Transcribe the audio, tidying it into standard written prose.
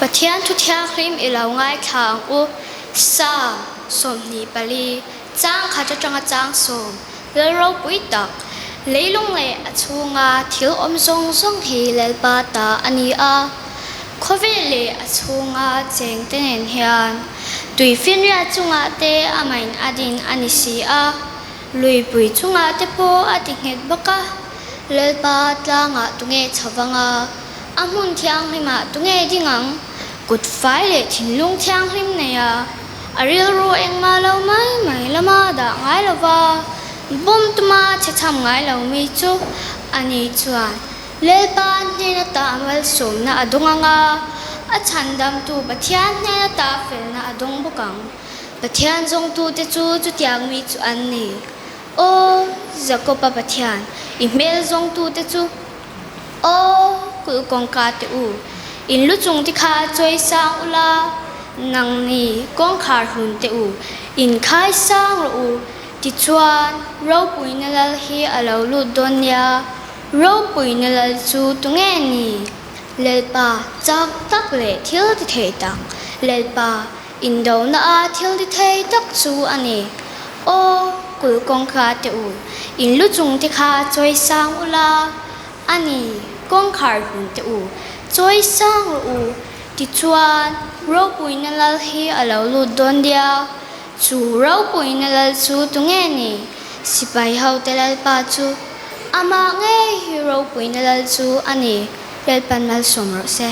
Pathian thu thianghlim i lo ngaithla ang u. Psalm 24, chang khat atanga chang sawm, Lal ropui tak, leilung leh a chhunga thil awm zawng zawng hi Lalpa ta a ni a. Khawvel leh a chhunga chengte nen hian tuifinriat chungah te a main a din a ni si a. Luipui chungah te pawh a ti nghet bawk a, Lalpa tlangah tunge chho vang a, a hmun thianghlimah tunge ding ang? Kut fai leh thinlung thianghlim nei a, a rilru engmah lo mai mai lama dah ngai lo va, bawm tuma chhe chham ngai lo mi chu a ni chuan Lalpa hnen ata malsawmna a dawng ang a, a chhandamtu Pathian hnen ata felna a dawng bawk ang. Pathian zawngtute chu chutiang mi chu an ni. Aw, Jakoba Pathian, i hmel zawngtute chu! Aw, kulh kawngka te u, in lu chung te kha chawi sang ula, nangni kawngkhar hlun te u, in khai sang rawh u, tichuan ropuina lal hi a lo lut dawn nia. Ropuina lal chu tunge ni? Lalpa chak tak leh thil ti thei tak, Lalpa Indona a thil ti thei tak chu a ni. Aw, kulh kawngka te u, in lu chung te kha chawi sang ula a ni, kawngkhar hlun te u, chawi sang rawh u, tichuan ropuina lal hi a lo lut dawn nia. Chu ropuina lal chu tunge ni? Sipai hote lalpa chu amah ngei hi ropuina lal chu a ni, Lalpan malsawm rawh se.